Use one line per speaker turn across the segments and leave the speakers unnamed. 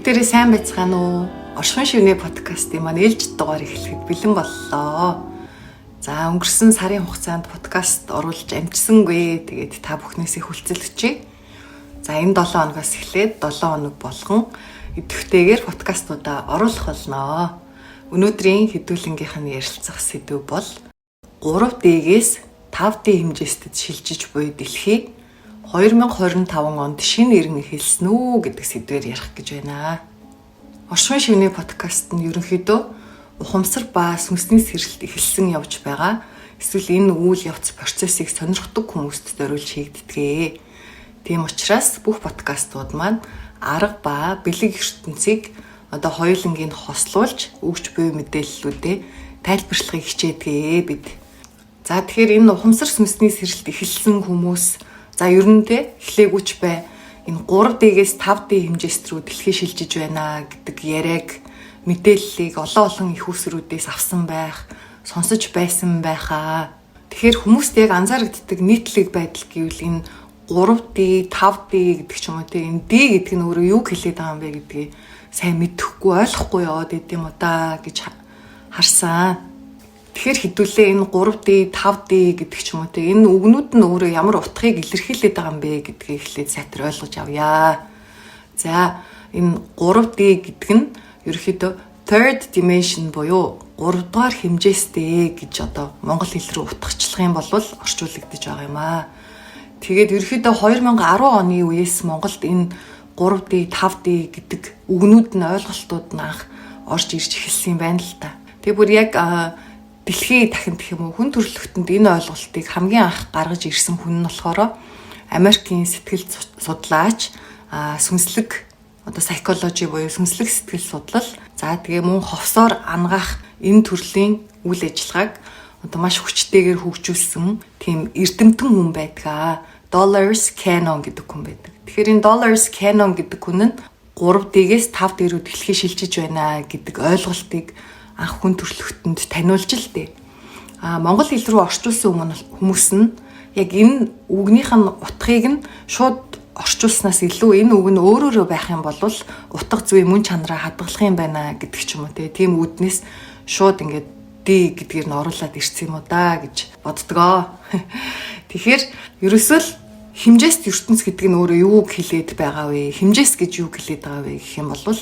Бүгдээрээ сайн байцгаана уу? Оршихуйн шивнэ подкастын маань ээлжит дугаар эхлэхэд бэлэн боллоо. За, өнгөрсөн сарын хугацаанд подкаст оруулж амжсангүй. Тэгээд та бүхнээсээ хүлцэл өчье. За, энэ 7 хоногоос эхлээд 7 хоног болгон идэвхтэйгээр подкастуудаа оруулах болно. Өнөөдрийн хэдүүлэнгийнх нь ярилцах сэдэв бол 3D-гээс 5D хэмжээстэд шилжиж буй дэлхий 2025 онд шинэ эрен эхэлсэн үү гэдэг сэдвээр ярих гэж байна. Оршихуйн шивнэ подкаст нь ерөнхийдөө ухамсар ба сүнсний сэрэлт эхэлсэн явж байгаа эсвэл энэ үйл явц процессыг сонирхдаг хүмүүст зориулж хийгддэг. Тийм учраас бүх подкастууд маань арга ба бэлэг ертөнцийг одоо хоёулангийг хослуулж өгч буй мэдээллүүдээ тайлбарлахыг хичээдэг бид. За, тэгэхээр энэ ухамсар сүнсний сэрэлт эхэлсэн хүмүүс, за, ер нь те эхлээгүйч бай, энэ 3D-гээс 5D хэмжээст рүү дэлхий шилжиж байна гэдэг яриаг, мэдээллийг олон олон эх үүсвэрүүдээс авсан байх, сонсож байсан байхаа. Тэгэхээр хүмүүст яг анзаарэгддэг нийтлэг байдал гэвэл энэ 3D, 5D гэдэг ч юм уу те, энэ D гэдэг нь өөрөө юу хэлээд байгаа юм бэ гэдгийг сайн мэдэхгүй, ойлгохгүй яваад идэм үү да гэж харсан. Тэгэхээр хэдүүлээ энэ 3D, 5D гэдэг ч юм уу те, энэ үгнүүд нь өөрөө ямар утгыг илэрхийлээд байгаа юм бэ гэдгийг эхлээд сайтар ойлгож авъя. За, энэ 3D гэдэг нь ерөнхийдөө third dimension буюу 3 дугаар хэмжээстэй гэж одоо монгол хэл рүү утгачлах юм бол орчуулагдаж байгаа юм аа. Тэгээд ерөнхийдөө 2010 оны үеэс Монголд энэ 3D, 5D гэдэг үгнүүд нь, ойлголтууд нь анх орж ирж эхэлсэн юм байна л та. Тэгээ бүр яг дэлхий дахин гэх юм уу, хүн төрөлхтөнд энэ ойлголтыг хамгийн анх гаргаж ирсэн хүн нь болохоор Америкийн сэтгэл судлаач, сүнслэг одоо psychology буюу сүнслэг сэтгэл судлал, за, тэгээ мөн ховсоор анагаах энэ төрлийн үйл ажиллагааг одоо маш хүчтэйгээр хөгжүүлсэн тийм эрдэмтэн хүн байдаг. Dolores Cannon гэдэг хүн байдаг. Тэгэхээр энэ Dolores Cannon гэдэг хүн нь 3D-гээс 5D рүү дэлхий шилжиж байна гэдэг ойлголтыг анх хүн төрөлхтөнд таниулж л дээ. А монгол хэл рүү орчуулсан хүмүүс нь яг энэ үгнийх нь утгыг нь шууд орчуулснаас илүү энэ үг нь өөрөөрөө байх юм бол утга зүй, мөн чанараа хадгалах юм байна гэдэг ч юм уу, тийм үүднээс шууд ингээд D гэдгээр нь оруулаад ирсэн юм уу да гэж боддгоо. Тэгэхээр ерөөсөө л хэмжээст ертөнц гэдэг нь өөрөө юу хэлээд байгаа вэ? Хэмжээс гэж юу хэлээд байгаа вэ гэх юм бол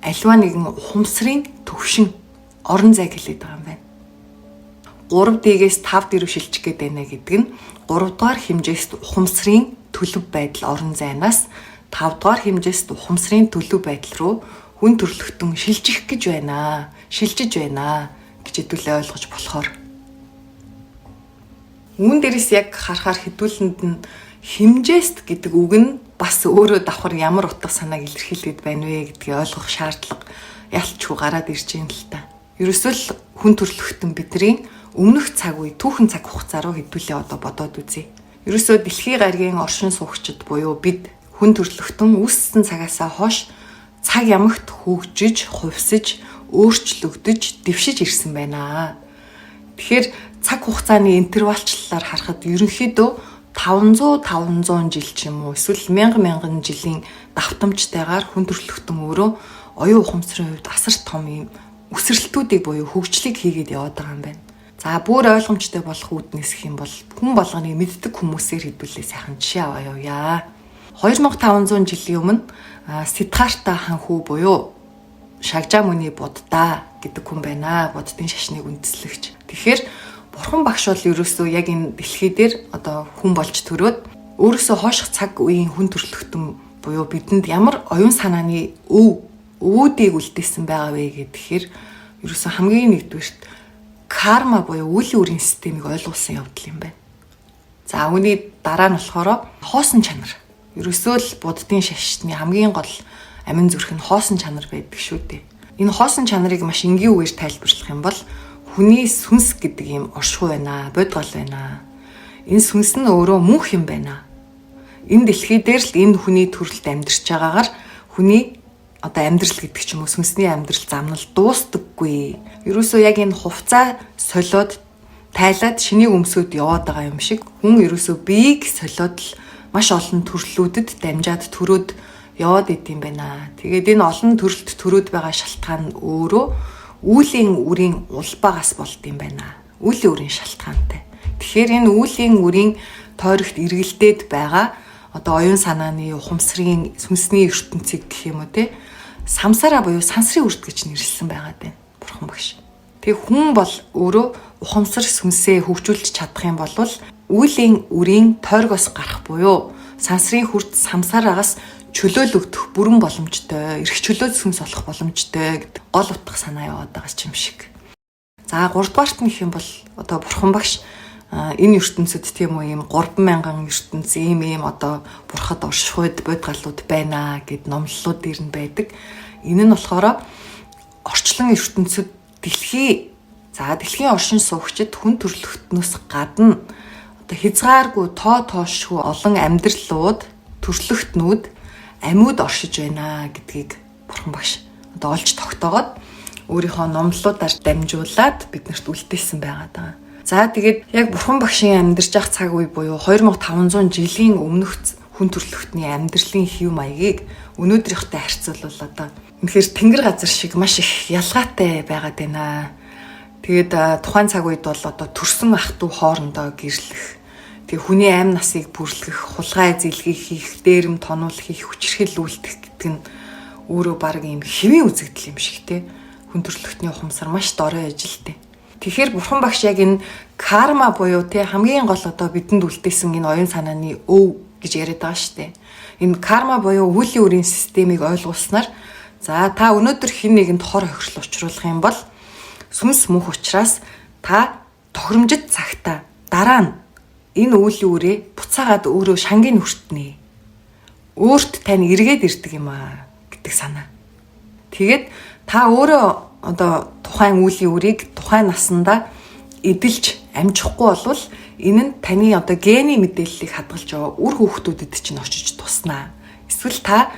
аливаа нэгэн ухамсарын төвшин, орон зайг хэлээд байгаа юм байна. 3D-гээс 5D рүү шилжих гээд байна гэдэг нь 3 дугаар хэмжээст ухамсарын төлөв байдал, орон зайнаас 5 дугаар хэмжээст ухамсарын төлөв байдал руу хүн төрөлхтөн шилжих гэж байна. Шилжиж байна гэж хэдүүлээ ойлгож болохоор. Үүн дээрээс яг харахаар хэдүүлэнд нь хэмжээст гэдэг үг нь бас өөрөө давхар ямар утга санааг илэрхийлээд байна вэ гэдгийг ойлгох шаардлага ялчгүй гараад ирж байна л та. Ерөөсөө л хүн төрөлхтөн бидний өмнөх цаг үе, түүхэн цаг хугацаа руу хэдүүлээ одоо бодоод үзье. Ерөөсөө дэлхийн гаригийн оршин суугчид буюу бид хүн төрөлхтөн үүссэн цагаасаа хойш цаг ямагт хөгжиж, хувьсаж, өөрчлөгдөж, дэвшиж ирсэн байна. Тэгэхээр цаг хугацааны интервалчлалаар харахад ерөнхийдөө 500 500 жил ч юм уу эсвэл 1000 мянган жилийн давтамжтайгаар хүн төрөлхтөн өөрөө оюун ухамсарын хувьд асар том юм өсрэлтүүдийг буюу хөгжлийг хийгээд яваад байгаа юм байна. За, бүр ойлгомжтой болох үүднээс гэх юм бол хүн болгоны мэддэг хүмүүсээр хэдүүлээ сайхан жишээ аваа явъя. 2500 жилийн өмнө Сиддхарта хаан хүү буюу Шагжаа мөний Будда гэдэг хүн байна. Буддын шашныг үндэслэгч. Тэгэхээр бурхан багш бол ерөөсөө яг энэ дэлхий дээр одоо хүн болж төрөөд өөрөөсөө хойших цаг үеийн хүн төрөлхтөн буюу бидэнд ямар оюун санааны өвүүдийг үлдээсэн байгаа вэ гэхээр ерөөсөө хамгийн нэгдүгээрт карма буюу үеийн үрийн системийг ойлгуулсан явдал юм байна. За, үүний дараа нь болохоор хоосон чанар. Ерөөсөө л буддын шашны хамгийн гол амин зүрх нь хоосон чанар байдаг шүү дээ. Энэ хоосон чанарыг маш энгийн үгээр тайлбарлах юм бол хүний сүнс гэдэг юм оршихуй байна, бодгол байна. Энэ сүнс нь өөрөө мөнх юм байна. Энэ дэлхий дээр л энэ хүний төрөлд амьдарч байгаагаар хүний одоо амьдрал гэдэг ч юм уу, сүнсний амьдрал замнал дуустдаггүй. Ерөөсөө яг энэ хувцаа солиод, тайлаад шинийг өмсөд яваад байгаа юм шиг хүн ерөөсөө биеийг солиод л маш олон төрлүүдэд дамжаад төрөөд яваад идэм байна. Тэгээд энэ олон төрөлт төрөөд байгаа шалтгаан нь өөрөө үүлийн үрийн улбаагаас болд юм байна. Үүлийн үрийн шалтгаантай. Тэгэхээр энэ үүлийн үрийн тойрогт эргэлдээд байгаа одоо оюун санааны, ухамсарын, сүнсний ертөнцийг гэх юм уу те, самсараа буюу сансрын үрд гэж нэрлсэн байгаа даа. Бурхан багш. Тэгээ хүн бол өөрөө ухамсар сүнсээ хөгжүүлж чадах юм бол үүлийн үрийн тойргоос гарах буюу сансрын хүрд самсараагаас чөлөөлөгдөх бүрэн боломжтой, эрх чөлөө сүнс олох боломжтой гэдэг гол утга санаа яваад байгаа юм шиг. За 3 дугаарт нь гэх юм бол одоо бурхан багш энэ ертөнцид тийм үү ийм 3000 ертөнц ийм одоо бурхад оршихуйд бодгалууд байна гэд номлолууд дэр нь байдаг. Энэ нь болохоор орчлон ертөнцид дэлхий, за дэлхийн оршин суугчид хүн төрлөختнөөс гадна одоо хязгааргүй тоо тоошгүй олон амьдралууд, төрлөختнүүд, амьуд оршиж байна гэдгийг бурхан багш одоо олж тогтоогоод өөрийнхөө номлолуудаар дамжуулаад биднэрт үлдээсэн байгаа даа. За тэгээд яг бурхан багшийн амьдарч байх цаг үе буюу 2500 жилийн өмнөх хүн төрлөختний амьдралын хэв маягийг өнөөдрийнхтэй харьцуулбал одоо үнэхээр тэнгэр газар шиг маш их ялгаатай байгаад байна. Тэгээд тухайн цаг үед бол одоо төрсөн ах トゥ хоорондоо гэрлэх, тэгээ хүний амь насыг бүрлэх, хулгай зэлгийг хийх, дээрэм тонуул хийх, хүчирхэл үлдэх гэдэг нь өөрөө баг юм хэвийн үзэгдэл юм шиг те. Хүн төрлөختний ухамсар маш дорой ажилтай. Тэгэхээр бурхан багш яг энэ карма буюу те хамгийн гол одоо бидэнд үлдээсэн энэ оюун санааны өв гэж яриад байгаа шүү дээ. Энэ карма буюу үеийн үрийн системийг ойлгуулснаар за та өнөөдөр хэн нэгэнд хор хохирол учруулах юм бол сүнс мөнх учраас та тохиромжит цагта дараа нь энэ үеийн үрээ буцаагаад өөрөө шангийг хүртнэ. Өөрт тань эргээд ирдэг юм аа гэдэг санаа. Тэгээд та өөрөө одоо тухайн үеийн үрийг тухайн насандаа эдэлж амжихгүй болвол энэ нь таны одоо гений мэдээллийг хадгалж байгаа үр хүүхдүүдэд чинь очиж туснаа. Эсвэл та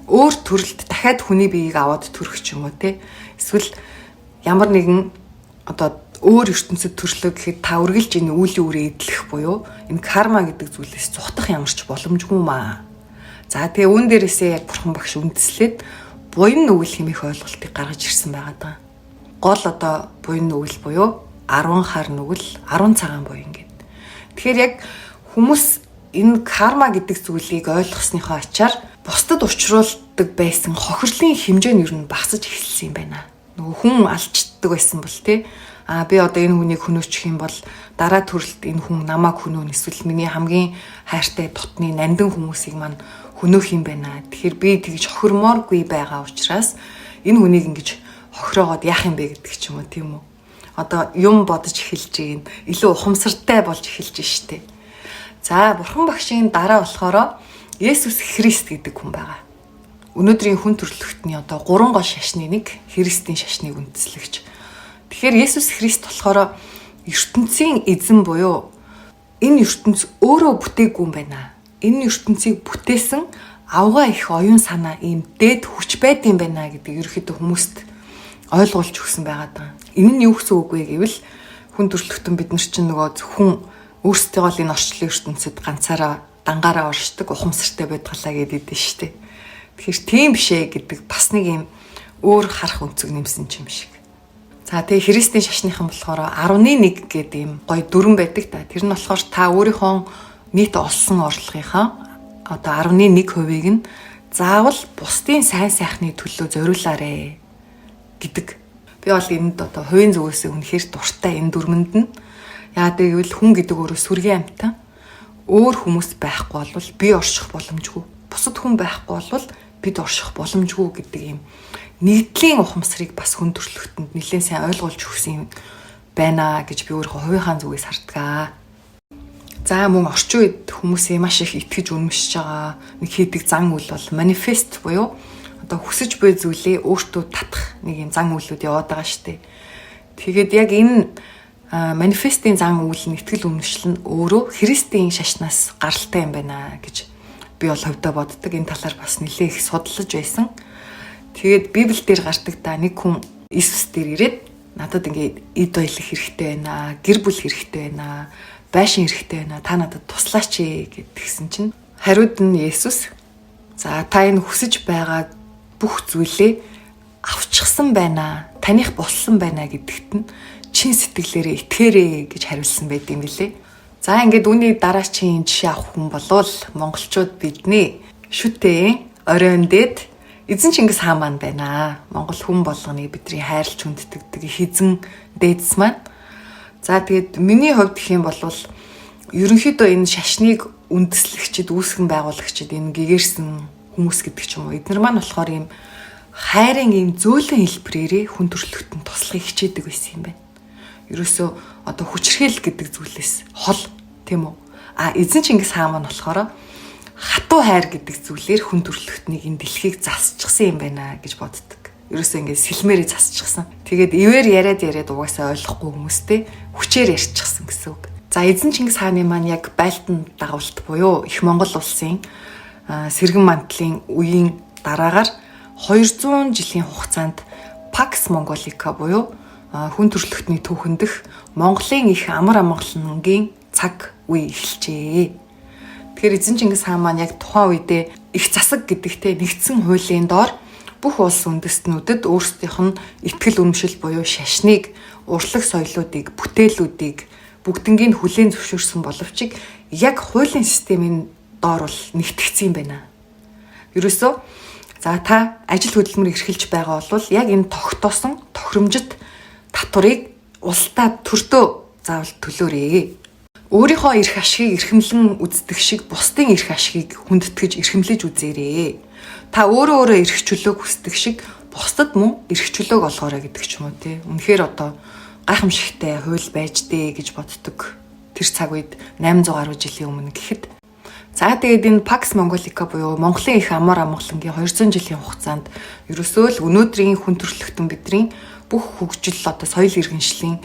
өөр төрөлд дахиад хүний биеийг аваад төрөх ч юм уу те. Эсвэл ямар нэгэн одоо өөр ертөнцид төрлөө гэхэд та үргэлж энэ үеийн үрээ эдлэх буюу энэ карма гэдэг зүйлээс зугтах ямар ч боломжгүй маа. За тэгээ үүн дээрээсээ яг бурхан багш үндэслээд буян нүгэл хэмээх ойлголтыг гаргаж ирсэн байгаа даа. Гол одоо буян нүгэл буюу 10 хар нүгэл, 10 цагаан буян гэдэг. Тэгэхээр яг хүмүүс энэ карма гэдэг зүйлийг ойлгосныхоо ачаар бусдад учруулдаг байсан хохирлын хэмжээ нь ер нь багасж эхэлсэн юм байна. Нөгөө хүн алчдаг байсан бол тий. А би одоо энэ хүнийг хөнөөчих юм бол дараа төрөлд энэ хүн намайг хөнөөн, эсвэл миний хамгийн хайртай дотны нандин хүмүүсийг маань хөнөөх юм байна. Тэгэхээр би тэгж хохирмооргүй байгаа учраас энэ хүнийг ингэж хохироогоод яах юм бэ гэдэг ч юм уу, тийм үү? Одоо юм бодож эхэлж гин, илүү ухамсартай болж эхэлж штэ. За бурхан багшийн дараа болохоор Есүс Христ гэдэг хүн байгаа. Өнөөдрийн хүн төрлөختний одоо 3 гол шашны нэг Христийн шашныг үндэслэгч. Тэгэхээр Есүс Христ болохоор ертөнцийн эзэн буюу энэ ертөнц өөрөө бүтээгүй юм байна. Энэ ертөнцийг бүтээсэн авгаа их оюун санаа, ийм дээд хүч байд юм байна гэдэг ерөөхдөө хүмүүст ойлгуулж өгсөн байгаа даа. Энэ нь юу гэсэн үг вэ гэвэл хүн төрлөختөн бид нар чинь нөгөө зөвхөн өөрсдийгөө л энэ орчлон ертөнцид ганцаараа дангаараа оршдог ухамсартай байдгалаа гэдэг нь шүү дээ. Тэгэхээр тийм биш ээ гэдэг бас нэг юм өөр харах өнцөг нэмсэн юм шиг. За тэгээ Христийн шашныхан болохоор 10-1 гэдэг юм гоё дүрэн байдаг та. Тэр нь болохоор та өөрийнхөө нийт олсон орлогынхаа одоо 10.1%-ийг нь заавал бусдын сайн сайхны төлөө зориулаарэ гэдэг. Би бол энд одоо хувийн зүгээс үнэхээр дуртай энэ дүрмэнд нь. Яа гэвэл хүн гэдэг өөрөө сүргийн амьтан. Өөр хүмүүс байхгүй бол би орших боломжгүй. Бусад хүн байхгүй бол бид орших боломжгүй гэдэг юм нэгдлийн ухамсарыг бас хүн төрлөختөнд нэлээд сайн ойлгуулж өгсөн юм байна гэж би өөрийнхөө хувийнхаа зүгээс хардгаа. За мөн орчин үед хүмүүсийн маш их итгэж үнэмшиж байгаа нэг хийдэг зан үйл бол манифест буюу одоо хүсэж буй зүйлээ өөртөө татах нэг юм зан үйлүүд яваад байгаа шүү дээ. Тэгээд яг энэ манифестийн зан үйл нь итгэл үнэмшил нь өөрөө Христийн шашнаас гаралтай юм байна гэж би бол хувьдаа боддог. Энэ талаар бас нэлээ их судлаж байсан. Тэгээд Библиэл дээр гардаг та нэг хүн Иесус дээр ирээд надад ингээд эд баялаг хэрэгтэй байна, гэр бүл хэрэгтэй байна, байшин хэрэгтэй байна. Та надад туслаач ээ гэдгийгсэн чинь хариуд нь Есүс За та энэ хүсэж байгаа бүх зүйлээ авчихсан байна. Таних болсон байна гэдэгт нь чин сэтгэлээрээ итгээрэй гэж хариулсан байт юм билээ. За ингээд үүний дараачийн жишээ авах хүн болвол монголчууд бидний шүтэн оройн дээд эзэн Чингис хаан маань байна. Монгол хүн болгоныг бидний хайрлж хүндэтгдэг их эзэн дээдс маань. За тэгээд миний хувьд гэх юм бол ерөнхийдөө энэ шашныг үндэслэгчид, үүсгэн байгуулагчид энэ гэгэрсэн хүмүүс гэдэг ч юм уу. Эднэр маань болохоор ийм хайрын ийм зөөлөн хэлбэрээрээ хүн төрөлхтөнд туслахыг хичээдэг байсан юм байна. Ерөөсөө одоо хүчирхийлэл гэдэг зүйлээс хол, тийм үү? А эзэн Чингис хаан маань болохоор хатуу хайр гэдэг зүйлээр хүн төрөлхтнийг энэ дэлхийг засчихсан юм байна гэж боддог. Ерөөсөө ингээд сэлмээрээ засчихсан. Тэгээд ивэр яриад яриад угаасаа ойлгохгүй хүмүүстэй хүчээр ярьчихсан гэсэн үг. За эзэн Чингис хааны маань яг байлтан дагавлт буюу их Монгол улсын сэргэн мантлын үеийн дараагаар 200 жилийн хугацаанд Pax Mongolica буюу хүн төрөлхтний түүхэн дэх Монголын их амар амгалангийн цаг үе эхэлжээ. Тэгэхээр эзэн Чингис хаан маань яг тухайн үедээ их засаг гэдэгтэй нэгдсэн хуулийн доор бүх улс үндэстнүүдэд өөрсдийнх нь итгэл үнэмшил буюу шашныг, урлаг соёлоодыг, бүтээлүүдийг бүгднгийг хүлээн зөвшөөрсөн боловч яг хуулийн системийн доор бол нэгтгэсэн юм байна. Ерөөсөө за та ажил хөдөлмөр эрхэлж байгаа бол яг энэ тогтоосон тохиромжит татварыг улсдаа төртөө заавал төлөөрэй. Өөрийнхөө эрх ашигыг эрхэмлэн үздэг шиг бусдын эрх ашигыг хүндэтгэж эрхэмлэж үзээрэй. Та өөрөө өөрөө эрх чөлөөг хүсдэг шиг бусдад мөн эрх чөлөөг олгоорой гэдэг ч юм уу тий. Үнэхээр одоо гайхамшигтай хууль байж дээ гэж боддог. Тэр цаг үед 800 гаруй жилийн өмнө гэхэд. За тэгээд энэ Pax Mongolica буюу Монголын их амар амгалангийн 200 жилийн хугацаанд ерөөсөө л өнөөдрийн хүн төрөлхтөн бидний бүх хөгжил одоо соёл иргэншлийн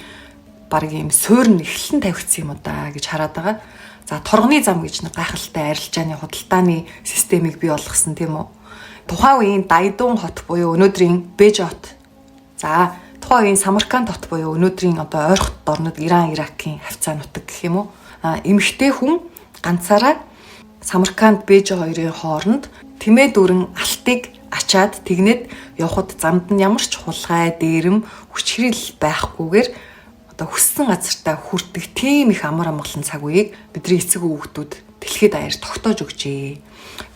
баг ийм суурь нь эхлэн тавигдсан юм уу да гэж хараад байгаа. За торгоны зам гэж нэг гайхалтай арилжааны худалдааны системийг бий болгосон тийм үү. Тухайн үеийн Дайдун хот буюу өнөөдрийн Бэж хот. За тухайн үеийн Самарканд хот буюу өнөөдрийн одоо ойрхот дорнод Иран, Иракийн хавцаа нутаг гэх юм уу. А эмэгтэй хүн ганцаараа Самарканд Бэж хоёрын хооронд тэмээ дүүрэн алтыг ачаад тэгнээд явхад замд нь ямар ч хулгай, дээрэм, хүчрхийлэл байхгүйгээр одоо хүссэн газартаа хүрдэг тийм их амар амгалан цаг үеийг бидний эцэг өвгдүүд дэлхийд даяар тогтоож өгчээ.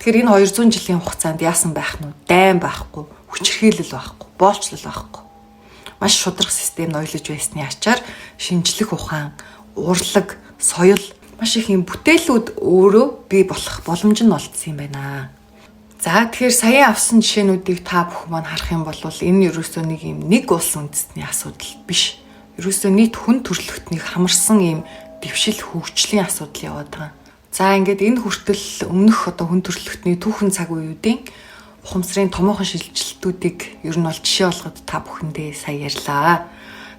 Тэгэхээр энэ 200 жилийн хугацаанд яасан байх нь вэ? Дайн байхгүй, хүчирхийлэл байхгүй, боолчлол байхгүй. Маш шударга систем ноёлож байсны ачаар шинжлэх ухаан, урлаг, соёл маш их юм бүтээлүүд өөрөө бий болох боломж нь олдсон юм байна. За тэгэхээр саяын авсан жишээнүүдийг та бүхэн маань харах юм бол энэ ерөөсөө нэг юм нэг улс үндэстний асуудал биш. Ерөөсөө нийт хүн төрөлхтнийг хамарсан ийм дэвшил хөгжлийн асуудал яваад байгаа. За ингээд энэ хүртэл өмнөх одоо хүн төрөлхтний түүхэн цаг үеүүдийн ухамсарын томоохон шилжилтүүдийг ер нь бол жишээ болгоод та бүхэндээ сая ярьлаа.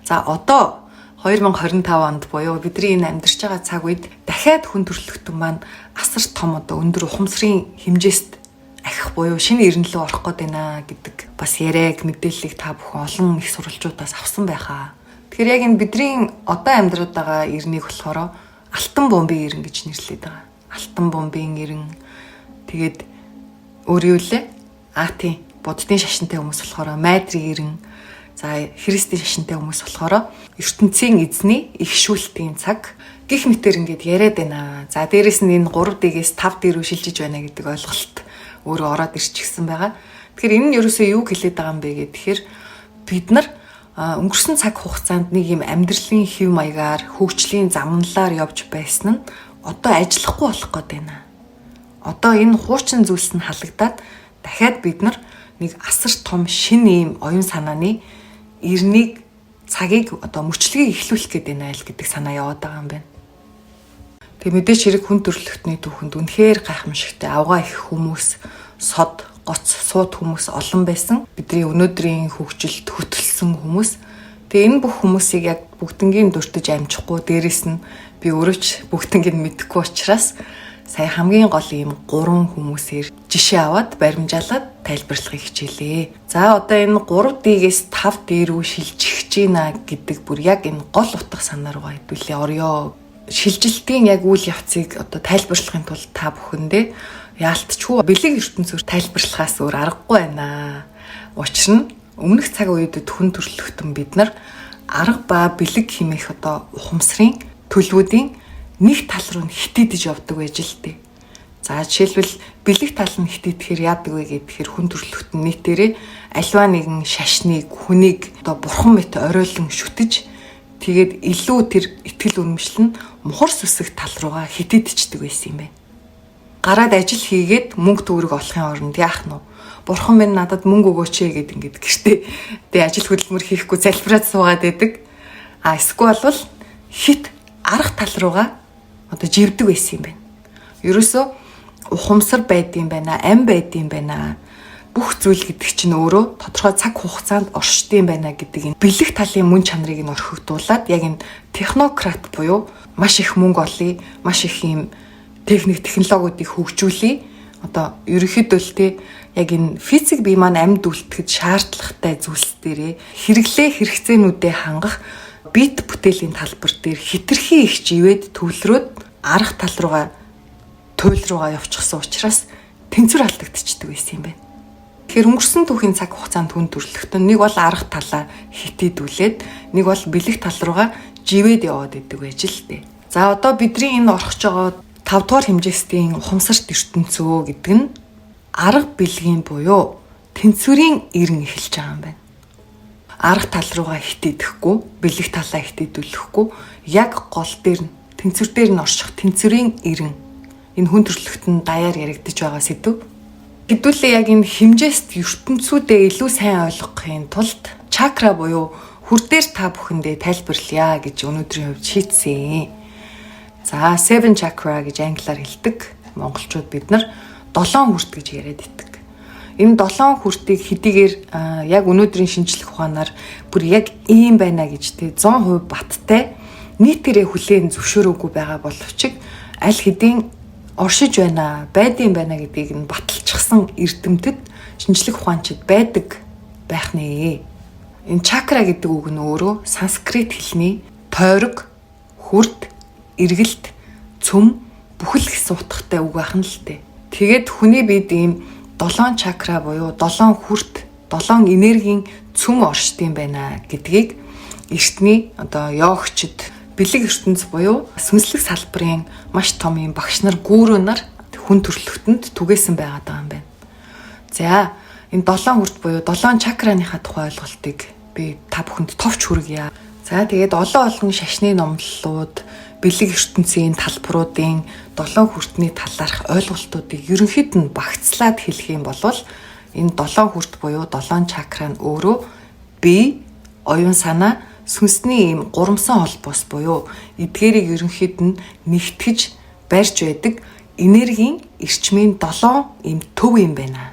За одоо 2025 онд буюу бидний энэ амьдарч байгаа цаг үед дахиад хүн төрөлхтөн маань асар том одоо өндөр ухамсарын хэмжээст ахих буюу шинэ эрен лүү орох гээд байна гэдэг бас яриаг мэдээллийг та бүхэн олон их сурвалжуудаас авсан байхаа. Тэгэхээр яг энэ бидний одоо амьдраад байгаа эрнийг болохоор алтан бомбын эрен гэж нэрлэдэг байгаа. Алтан бомбын эрен. Тэгээд өөр юу лээ? А тийм, буддын шашинтай хүмүүс болохоор майдрын эрен. За христийн шашинтай хүмүүс болохоор ертөнцийн эзний их шүүлтийн цаг гих мэтэр ингээд яриад байна. За дээрэс нь энэ 3D-гээс 5D рүү шилжиж байна гэдэг ойлголт өөрөө ороод ирчихсэн байгаа. Тэгэхээр энэ нь ерөөсөө юу хэлээд байгаа юм бэ гэхээр бид нар өнгөрсөн цаг хугацаанд нэг юм амьдралын хэв маягаар хөгжлийн замналаар явж байсан нь одоо ажиллахгүй болох гээд байна. Одоо энэ хуучин зүйлс нь халагдаад дахиад бид нар нэг асар том шинэ ийм оюун санааны эрнийг цагийг одоо мөчлөгийг эхлүүлэх гээд байна л гэдэг санаа яваад байгаа юм байна. Тэгээ мэдээч хэрэг хүн төрөлхтний түүхэнд үнэхээр гайхамшигтай авгаа их хүмүүс, сод, гоц, сууд хүмүүс олон байсан. Бидний өнөөдрийн хөгжилд хөтөлсөн хүмүүс. Тэгээ энэ бүх хүмүүсийг яг бүгднгийн дуртаж амжихгүй, дээрэс нь би өөрөө ч бүгднгийн мэдэхгүй учраас сая хамгийн гол ийм 3 хүмүүсээр жишээ аваад баримжаалаад тайлбарлахыг хичээлээ. За одоо энэ 3D-гээс 5D рүү шилжих гэж байна гэдэг бүр яг энэ гол утга санаа руугаа хэдүүлээ орё. шилжилтийн яг үйл явцыг одоо тайлбарлахын тулд та бүхэндээ яалтчгүй бэлэг ертөнцөөр тайлбарлахаас өөр аргагүй байна. Учир нь өмнөх цаг үеүүдэд хүн төрөлхтөн бид нар арга ба бэлэг хэмээх одоо ухамсарын төлөвүүдийн нэг тал руу нь хитийдэж явдаг байж л дээ. За жишээлбэл бэлэг тал нь хитийдэхээр яадаг вэ гэхээр хүн төрөлхтөн нийтээрээ альва нэгэн шашныг, хүнийг одоо бурхан мэт оройлон шүтэж, тэгээд илүү тэр итгэл үнэмшил нь мухар сүсэг тал руугаа хитийдчихдэг байсан юм байна. Гараад ажил хийгээд мөнгө төгрөг олохын оронд яах нь вэ? Бурхан минь, надад мөнгө өгөөч ээ гэд ингээд гэртээ тэгээ ажил хөдөлмөр хийхгүй залбираад суугаад байдаг. А эсвэл бол хит арга тал руугаа одоо живдэг байсан юм байна. Ерөөсөө ухамсар байдсан байна, ам байдсан байна. Бүх зүйл гэдэг чинь өөрөө тодорхой цаг хугацаанд оршдсон байна гэдэг энэ бэлэг талын мөн чанарыг нь орхигдуулаад, яг энэ технократ буюу маш их мөнгө олъё, маш их юм техник технологиудыг хөгжүүлье. Одоо ерөнхийдөө л те яг энэ физик бие маань амьд үлдэхэд шаардлагатай зүйлс дээрээ хэрэглээ хэрэгцээнүүдээ хангах бит бүтээлийн талбар дээр хитрхи их живээд төвлөрөөд арга тал руугаа, туйл руугаа явчихсан учраас тэнцвэр алдагдчихдаг байсан юм байна. Тэгэхээр өнгөрсөн түүхийн цаг хугацаанд хүн төрөлхтөн нэг бол арга талаа хитийдүүлээд, нэг бол бэлэг тал руугаа живээд яваад идэг байж л дээ. За, одоо бидний энэ орох байгаа 5 дугаар хэмжээстийн ухамсарт ертөнцөө гэдэг нь арга бэлгийн буюу тэнцвэрийн эрен эхэлж байгаа юм байна. Арга тал руугаа хитийдэхгүй, бэлэг талаа хитийдүүлэхгүй, яг гол дээр нь, тэнцвэр дээр нь орших тэнцвэрийн эрен энэ хүн төрөлхтөн даяар яригдж байгаа сэдв. Хэдүүлээ яг энэ хэмжээст ертөнцүүдээ илүү сайн ойлгохын тулд чакра буюу хүр дээр та бүхэндээ тайлбарлая гэж өнөөдрийн хувьд шийдсэн. За, seven chakra гэж англиар хэлдэг. Монголчууд бид нар долоон хүрт гэж яриад идэг. Энэ долоон хүртийг хэдийгээр яг өнөөдрийн шинжлэх ухаанаар бүр яг ийм байна гэж те 100% баттай нийтээрээ хүлээн зөвшөөрөөгүй байгаа боловч аль хэдийн оршиж байна, байдсан байна гэдгийг нь баталчихсан эрдэмтэд шинжлэх ухаанчид байдаг байх нэ. Энэ чакра гэдэг үг нь өөрөө санскрит хэлний тойрог, хүрд, эргэлт, цөм бүхэл гэсэн утгатай үг байх нь л дээ. Тэгээд хүний бид ийм долоон чакра буюу долоон хүрд, долоон энергийн цөм оршдсон байна гэдгийг эртний одоо йогчид, бэлэг ертөнц буюу сүнслэг салбарын маш том юм багш нар, гүрүү нар хүн төрөлхтөнд түгээсэн байгаад байгаа юм байна. За, энэ долоон хүрд буюу долоон чакраныхаа тухай ойлголтыг би та бүхэнд товч хүргье. За, тэгээд олон олон шашны номлолууд бэлэг ертөнцийн талбаруудын долоон хүртний талаарх ойлголтуудыг ерөнхийд нь багцлаад хэлэх юм бол энэ долоон хүрт буюу долоон чакра нь өөрөө бие, оюун санаа, сүнсний ийм гурамсан холбоос буюу эдгээрийг ерөнхийд нь нэгтгэж барьж байдаг энергийн эрчмийн долоон ийм төв юм байна.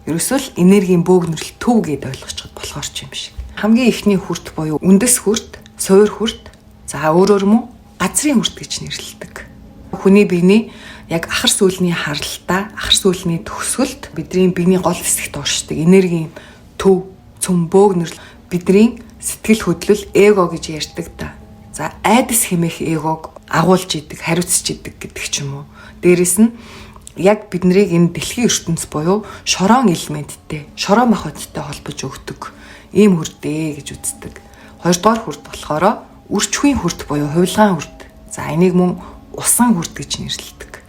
Ерөөсөө л энергийн бөөгнөрөл төв гэдээ ойлгочиход болохоор ч юм шиг. Хамгийн эхний хүрт буюу үндэс хүрт, суур хүрт, за өөрөөр мөн газрын хүрт гэж нэрлэдэг. Хүний биений яг ахар сүүлний харалтаа, ахар сүүлний төгсгөлд бидний биений гол хэсэгт оршдог энергийн төв, цөм, бөөгнөрөл бидний сэтгэл хөдлөл, эго гэж ярьдаг та. За, айдас хэмээх эгог агуулж идэг, хариуцж идэг гэдэг ч юм уу. Дээрэс нь яг биднийг энэ дэлхийн ертөнц буюу шороон элементтэй, шороо махбодтой холбож өгдөг ийм хүрдээ гэж үздэг. Хоёрдугаар хүрд болохоор үрчхийн хүрд буюу хувилгаан хүрд. За, энийг мөн усан хүрд гэж нэрлэдэг.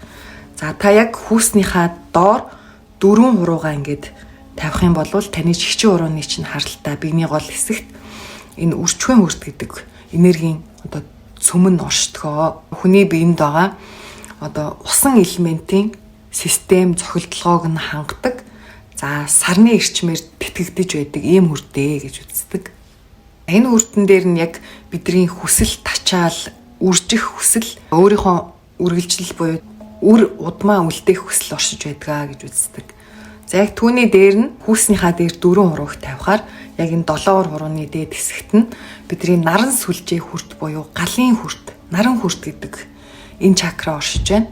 За, та яг хүүснийхаа доор дөрвөн хуруугаа ингээд тавих юм бол таны чихчин урууны чинь харалтаа биений гол хэсэгт энэ үрчхэн хүрд гэдэг энергийн одоо цөм нь оршдгоо. Хүний биед байгаа одоо усан элементийн систем зохилдлогоог нь хангадаг. За, сарны эрчмээр тэтгэгдэж байдаг ийм хүрдээ гэж үздэг. Энэ хүрдэн дээр нь яг бидний хүсэл, тачаал, үржих хүсэл, өөрийнхөө үргэлжлэл буюу үр удмаа үлдээх хүсэл оршиж байдгаа гэж үздэг. За, яг түүний дээр нь хүүснийхаа дээр дөрвөн хурууг тавихаар яг энэ долоовор хурууны дээд хэсэгт нь бидний наран сүлжээ хүрт буюу галын хүрт, наран хүрт гэдэг энэ чакра оршиж байна.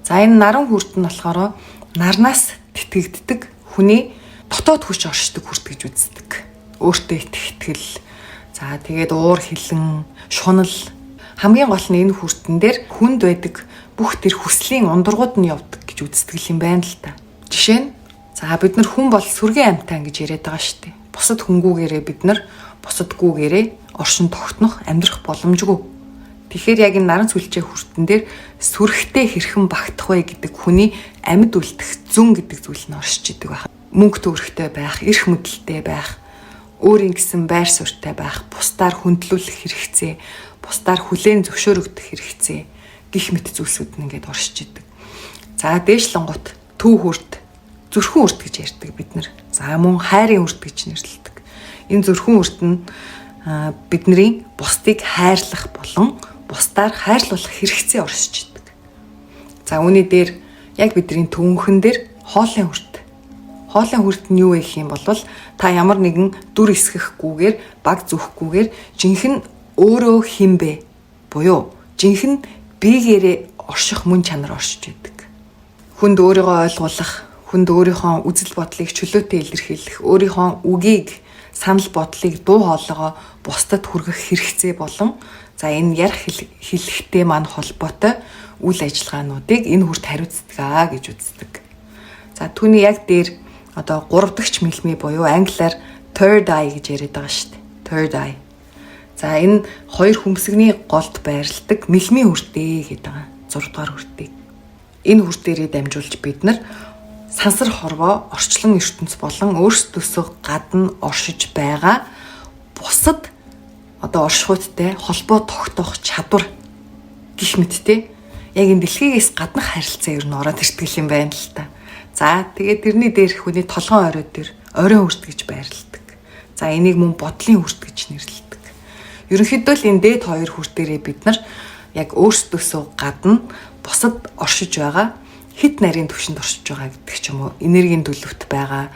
За, энэ наран хүрт нь болохоор нарнаас тэтгэгддэг хүний дотоод хүч оршдог хүрт гэж үздэг. Өөртөө итгэх итгэл, за тэгээд уур хилэн, шунал, Хамгийн гол нь энэ хүртэн дээр хүнд байдаг бүх тэр хүслийн ундургууд нь явдаг гэж үздэг юм байна л та. Жишээ нь за бид нар хүн бол сүргийн амьтан гэж яриад байгаа шүү дээ. Бусад хүнгүүгээрээ бид нар бусадгүйгээрээ оршин тогтнох, амьдрах боломжгүй. Тэгэхээр яг энэ наран сүлжээ хүртэн дээр сүрхтэй хэрхэн багтах вэ гэдэг хүний амьд үлдэх зүн гэдэг зүйл нь оршиж идэг байх. Мөнгө төгрөгтэй байх, эрх мэдэлтэй байх, өөрийн гэсэн байр суурьтай байх, бусдаар хүндлүүлэх хэрэгцээ, бусдаар хүлээн зөвшөөрөгдөх хэрэгцээ гих мэт зүйлсүүд нь ингээд оршиж идэг. За дээшлэнгут төв хүрт, зүрхэн үрт гэж ярьдаг бид нар. За мөн хайрын үрт гэж нэрлэдэг. Энэ зүрхэн үрт нь бидний бусдыг хайрлах болон бусдаар хайрлуулах хэрэгцээ оршиж идэг. За үүний дээр яг бидний төвөнхөн дээр хоолын хүрт. Хоолын хүрт нь юу вэ гэх юм бол та ямар нэгэн дүр эсгэхгүйгээр, баг зүхгүйгээр жинхэнэ өөрөө хэн бэ? Буюу жинхэнэ биегээрээ орших мөн чанар оршиж идэг. Хүнд өөрийгөө ойлгуулах, хүнд өөрийнхөө үзэл бодлыг чөлөөтэй илэрхийлэх, өөрийнхөө үгийг, санал бодлыг, дуу хоолойгоо бусдад хүргэх хэрэгцээ болон за энэ ярих хэлэхтэй маань холбоотой үйл ажиллагаануудыг энэ хүрт хариуцдаг гэж үздэг. За түүний яг дээр одоо 3 дахь мэлмий буюу англиар third eye гэж яриад байгаа шүү дээ. Third eye. За энэ хоёр хүмсгний голд байрладаг мэлмийн хүртээ гэдэг байгаа. 6 дугаар хүртийг. Энэ хүртээрээ дамжуулж бид нар сансар хорвоо орчлон ертөнц болон өөрсдөөсөө гадна оршиж байгаа бусад одоо оршихуйдтай холбоо тогтоох чадвар гих мэттэй яг энэ дэлхийгээс гаднах харилцаа ер нь ороод ирдэг юм байна л та. За тэгээд тэрний дээр хүний толгоон орой дээр оройн хүрт гэж байрладаг. За энийг мөн бодлын хүрт гэж нэрлэдэг. Ерөнхийдөө л энэ дээд хоёр хүртээрээ бид нар яг өөрсдөөсөө гадна бусад оршиж байгаа хит нарийн төвшөнд оршиж байгаа гэдэг ч юм уу, энергийн төлөвт байгаа.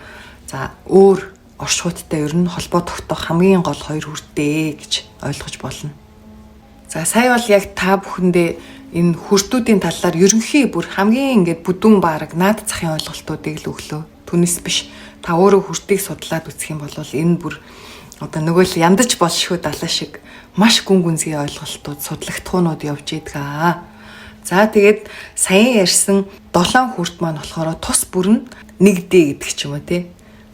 За өөр оршихуйдтай ер нь холбоо тогтоох хамгийн гол хоёр хүртээ гэж ойлгож болно. За сая бол яг та бүхэндээ энэ хүртүүдийн талаар ерөнхий бүр хамгийн ингээд бүдүүн бараг наад захын ойлголтуудыг л өглөө. Түүнээс биш та өөрөө хүртийг судлаад үзэх юм бол энэ бүр одоо нөгөө л яндаж болшгүй далаа шиг маш гүн гүнзгий ойлголтууд, судлагдхуунууд явж идэг аа. За тэгээд саяхан ярьсан 7 хүрт маань болохоор тус бүр нь 1D гэдэг ч юм уу те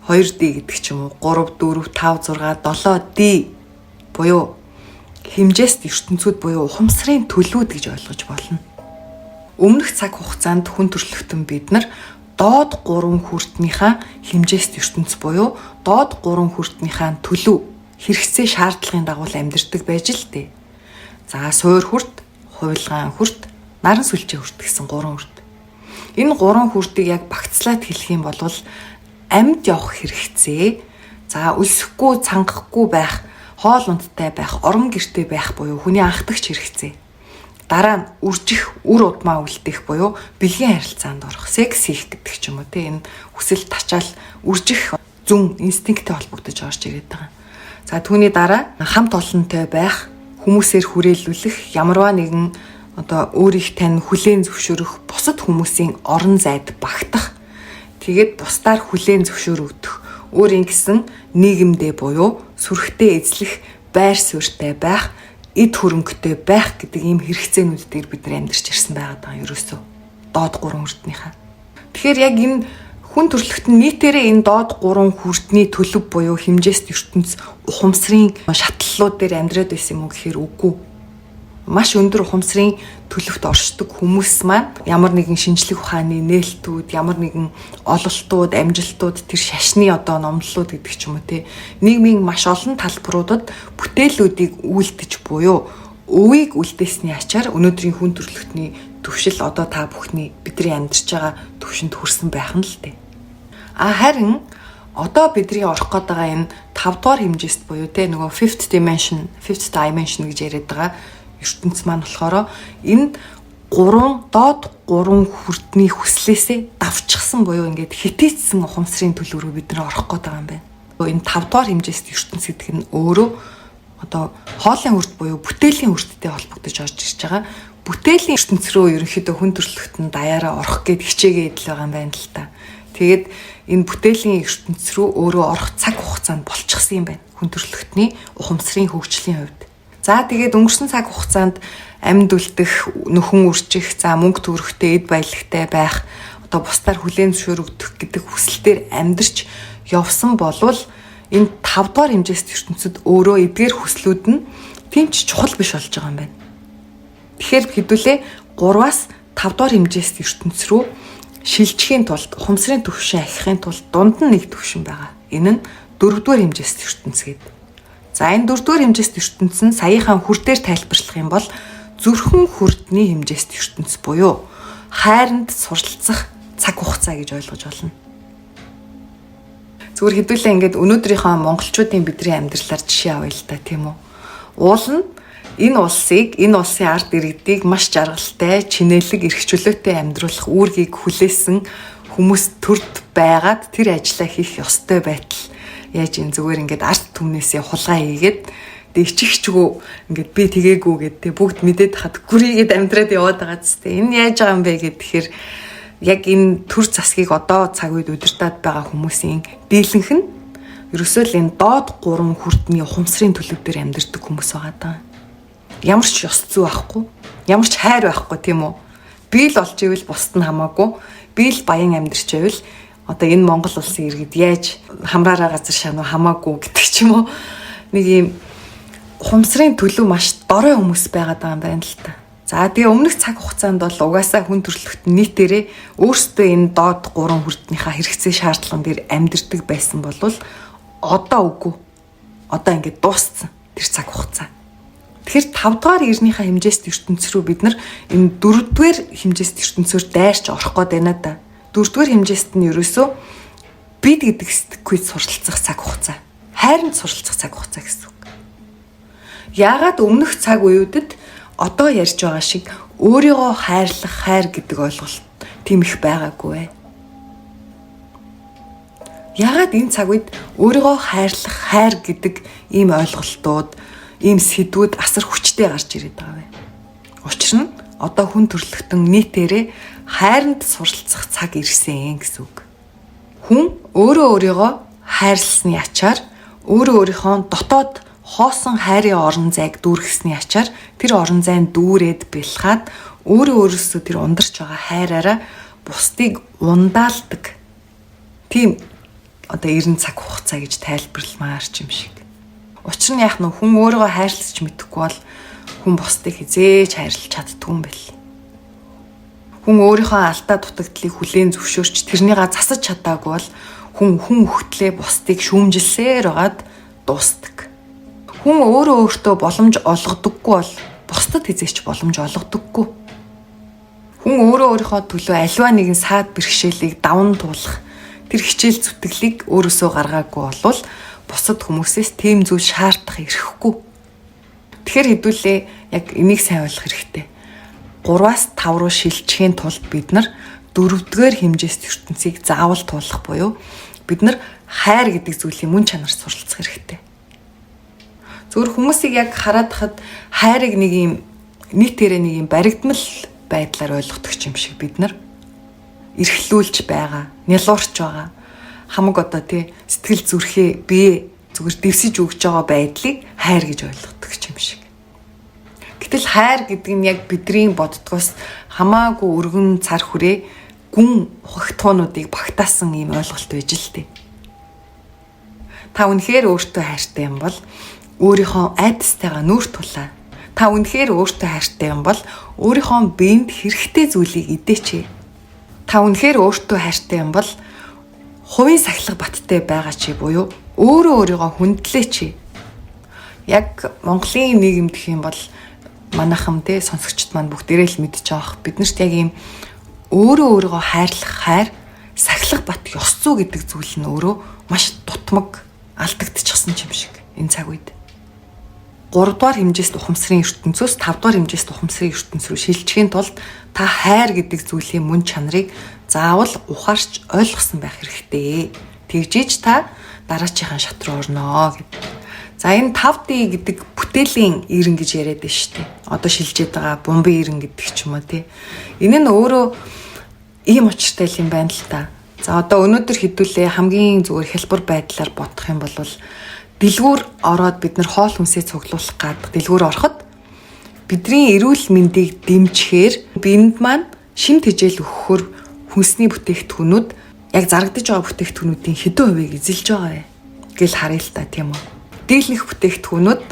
2D гэдэг ч юм уу 3 4 5 6 7D буюу хэмжээст ертөнцүүд буюу ухамсарын төлөвүүд гэж ойлгож болно. Өмнөх цаг хугацаанд хүн төрөлхтөн бид нар доод 3 хүртнийхээ хэмжээст ертөнц буюу доод 3 хүртнийхээ төлөв хэрэгцээ шаардлагын дагуу амьдардаг байж л дээ. За суур хүрт, хувилгаан хүрт, наран сүлжээ хүрт гэсэн 3 хүрт. Энэ 3 хүртийг яг багцлаад хэлэх юм бол амьд явах хэрэгцээ, за өлсөхгүй, цангахгүй байх, хоол ундтай байх, орон гэртэй байх буюу хүний анхдагч хэрэгцээ. Дараа нь үржих, үр удмаа үлдээх буюу бэлгийн харилцаанд орох, секс хийх гэдэг ч юм уу те энэ хүсэл тачаал үржих зүүн инстинкттэй холбогдож орж ирээд байгаа. За түүний дараа хамт олонтой байх, хүмүүсээр хүрээлүүлэх, ямарваа нэгэн одоо өөрийг тань хүлээн зөвшөөрөх, бусад хүмүүсийн орон зайд багтах, тэгээд бусдаар хүлээн зөвшөөрөгдөх, өөрийн гэсэн нийгэмдээ буюу сүрхтээ эзлэх, байр суурьтай байх, эд хөрөнгөтэй байх гэдэг ийм хэрэгцээнүүд дээр бид нар амьдарч ирсэн байгаа даа ерөөсөө доод 3 хүртнийхээ. Тэгэхээр яг энэ хүн төрөлхтөн нийтээрээ энэ доод 3 хүртний төлөв буюу хэмжээст ертөнц ухамсарын шатлалууд дээр амьдраад байсан юм уу гэхээр үгүй. Маш өндөр ухамсарын төлөвт оршдог хүмүүс маань ямар нэгэн шинжлэх ухааны нээлтүүд, ямар нэгэн ололтууд, амжилтууд, тэр шашны одоо номлолууд гэдэг ч юм уу те нийгмийн маш олон талбаруудад бүтээлүүдийг үйлдэж буюу өвийг үлдээсний ачаар өнөөдрийн хүн төрөлхтний төвшил одоо та бүхний бидний амьдарч байгаа төвшөнд хүрсэн байх нь л дээ. А харин одоо бидний орох гээд байгаа энэ 5 дугаар хэмжээст буюу те нөгөө fifth dimension, fifth dimension гэж яриад байгаа ертөнц маань болохоор энэ гурван доод гурван хүртний хүслээсээ давчсан буюу ингээд хитээцсэн ухамсарын төлөв рүү бид нар орох гээд байгаа юм байна. Энэ 5 дугаар хэмжээст ертөнц гэдэг нь өөрөө одоо хоолын хүрт буюу бүтээлийн хүрттэй холбогдож орж ирж байгаа. Бүтээлийн ертөнц рүү ерөнхийдөө хүн төрөлхтөн даяараа орох гээд хичээгээд л байгаа юм байна л та. Тэгээд энэ бүтээлийн ертөнц рүү өөрөө орох цаг хугацаанд болчихсон юм байна. Хүн төрөлхтний ухамсарын хөгжлийн хувьд. За тэгээд өнгөрсөн цаг хугацаанд амьд үлдэх, нөхөн үржих, за мөнгө төгрөгтэй, эд баялагтай байх, одоо бусдаар хүлээн зөвшөөрөгдөх гэдэг хүсэлтээр амьдрч явсан болвол энэ 5 дугаар хэмжээст ертөнцид өөрөө эдгээр хүслүүд нь тийм ч чухал биш болж байгаа юм байна. Тэгэхээр хэдүүлээ 3-аас 5 дугаар хэмжээст ертөнц рүү шилжихийн тулд, ухамсарын түвшин ахихын тулд дунд нь нэг түвшин байгаа. Энэ нь 4 дугаар хэмжээст ертөнц гэдэг. За энэ 4 дугаар хэмжээст ертөнц нь саяхан хүр дээр тайлбарлах юм бол зүрхэн хүрдний хэмжээст ертөнц буюу хайранд суралцах цаг хугацаа гэж ойлгож болно. Зүгээр хэдүүлээ ингээд өнөөдрийнхөө монголчуудын бидний амьдралаар жишээ авъя л та, тийм үү? Уул нь энэ улсыг, энэ улсын ард иргэдийг маш жаргалтай, чинэлэг, эрх чөлөөтэй амьдруулах үүргийг хүлээсэн хүмүүс төрд байгаад тэр ажлаа хийх ёстой байтал яаж энэ зүгээр ингээд ард түмнээсээ хулгай хийгээд дэвчихчгүү ингээд би тэгээгүй гэд тэ бүгд мэдээд хад гүрийгээд амьдраад яваад байгаа зү. Энэ яаж байгаа юм бэ гэхээр яг энэ төр засгийг одоо цаг үед удирдах байгаа хүмүүсийн дийлэнх нь ерөөсөө л энэ доод 3 хүрдний ухамсарын төлөв дээр амьдардаг хүмүүс байгаа даа. Ямар ч ёс зүй байхгүй, ямар ч хайр байхгүй, тийм үү? Би л болж ивэл бусд нь хамаагүй, би л баян амьдарч байвал одоо энэ Монгол улсын иргэд яаж хамраараа газар шануу хамаагүй гэдэг ч юм уу. Нэг юм ухамсарын төлөв маш дорой хүмүүс байгаад байгаа юм байна л та. За тэгээ өмнөх цаг хугацаанд бол угаасаа хүн төрөлхтөн нийтээрээ өөрсдөө энэ доод 3 хүрднийхаа хэрэгцээ шаардлаган дээр амьдардаг байсан болвол одоо үгүй. Одоо ингээд дууссан тэр цаг хугацаа. Тэгэхээр 5 дугаар ирнийхээ хэмжээст ертөнц рүү бид нар энэ 4 дугаар хэмжээст ертөнцөөр дайрч орох гээд байна да. 4 дугаар хэмжээст нь ерөөсөө бид гэдэг сэтгэхүйд суралцах цаг хугацаа. Хайранд суралцах цаг хугацаа гэсэн үг. Яагаад өмнөх цаг үеүүдэд одоо ярьж байгаа шиг өөрийгөө хайрлах хайр гэдэг ойлголт тийм их байгаагүй вэ? Яагаад энэ цаг үед өөрийгөө хайрлах хайр гэдэг ийм ойлголтууд, ийм сэдвүүд асар хүчтэй гарч ирээд байгаа вэ? Учир нь одоо хүн төрөлхтөн нийтээрээ хайранд суралцах цаг ирсэн гэсэн үг. Хүн өөрөө өөрийгөө хайрласны ачаар, өөрөө өөрийнхөө дотоод хоосон хайрын орон зайг дүүргэсний ачаар тэр орон зайн дүүрээд бэлхаад өөрөө өөрөөсөө тэр ундарч байгаа хайраараа бусдыг ундаалдаг. Тийм одоо 90 цаг хугацаа гэж тайлбарламаар ч юм шиг. Учир нь яах нь хүн өөрийгөө хайрлаж мэдэхгүй бол хүн бусдыг хизээж хайрлаж чаддгүй юм бэл. Хүн өөрийнхөө алдаа дутагдлыг хүлээн зөвшөөрч тэрнийгээ засаж чадаагүй бол хүн өгтлээ бусдыг шүүмжилсээр байгаад дуустдаг. Хүн өөрөө өөртөө боломж олгодоггүй бол бусдад хизээч боломж олгодоггүй. Хүн өөрөө өөрийнхөө төлөө аливаа нэгэн саад бэрхшээлийг даван туулах тэр хичээл зүтгэлийг өөрөөсөө гаргаагүй болвол бусад хүмүүсээс тийм зүйл шаардах эрхгүй. Тэгэхээр хэдүүлээ яг энийг сайн ойлгох хэрэгтэй. 3-аас 5 руу шилжихийн тулд бид нар 4-р хэмжээст ертөнцийг заавал туулах буюу бид нар хайр гэдэг зүйлийн мөн чанар суралцах хэрэгтэй. Зөвхөн хүмүүсийг яг хараад хахад хайрыг нэг юм нийтээрээ нэг юм баригдмал байдлаар ойлгодог юм шиг бид нар эрхлүүлж байгаа, нялуурч байгаа. Хамаг одоо тий сэтгэл зүрхээ бие зүгээр дэвсэж өгч байгаа байдлыг хайр гэж ойлгодог юм шиг. Гэтэл хайр гэдэг нь яг бидний боддгоос хамаагүй өргөн цар хүрээ гүн ухагтуунуудыг багтаасан ийм ойлголт байж л тээ. Та үнэхээр өөртөө хайртай юм бол өөрийнхөө айдастайгаа нүүр тулаа. Та үнэхээр өөртөө хайртай юм бол өөрийнхөө биед хэрэгтэй зүйлийг идээч. Та үнэхээр өөртөө хайртай юм бол хувийн сахилга баттай байгаа чи буюу өөрөө өөрийгөө хүндлээч. Яг Монголын нийгэм гэх юм бол манайхан те сонсогчд маань бүгдээрээ л мэдж байгаа. Бид нарт яг ийм өөрөө өөрийгөө хайрлах хайр, сахилга бат ёс зүй гэдэг зүйл нь өөрөө маш дутмаг алдагдчихсан юм шиг энэ цаг үед. 3 дугаар хэмжээст ухамсарын ертөнцөөс 5 дугаар хэмжээст ухамсарын ертөнц рүү шилжихийн тулд та хайр гэдэг зүйлийн мөн чанарыг заавал ухаарч ойлгосон байх хэрэгтэй. Тэгжиж та дараачихын шат руу орноо гэд. За энэ 5D гэдэг бүтээлийн ирэн гэж яриад байна шүү дээ. Одоо шилжээд байгаа бомбын ирэн гэдэг ч юм уу тий. Энэ нь өөрөө ийм учиртай юм байна л та. За одоо өнөөдөр хэдүүлээ хамгийн зүгээр хэлбэр байдлаар бодох юм бол Дэлгүүр ороод бид нар хоол хүнсээ цуглуулах гад дэлгүүр ороход бидний эрүүл мэндийг дэмжихээр биед маань шим тэжээл өгөхөөр хүнсний бүтээгдэхүүнүүд яг зарагдаж байгаа бүтээгдэхүүнүүдийн хэдэн хувийг эзэлж байгаа вэ гэл харъя л та, тийм үү. Дийлэнх бүтээгдэхүүнүүд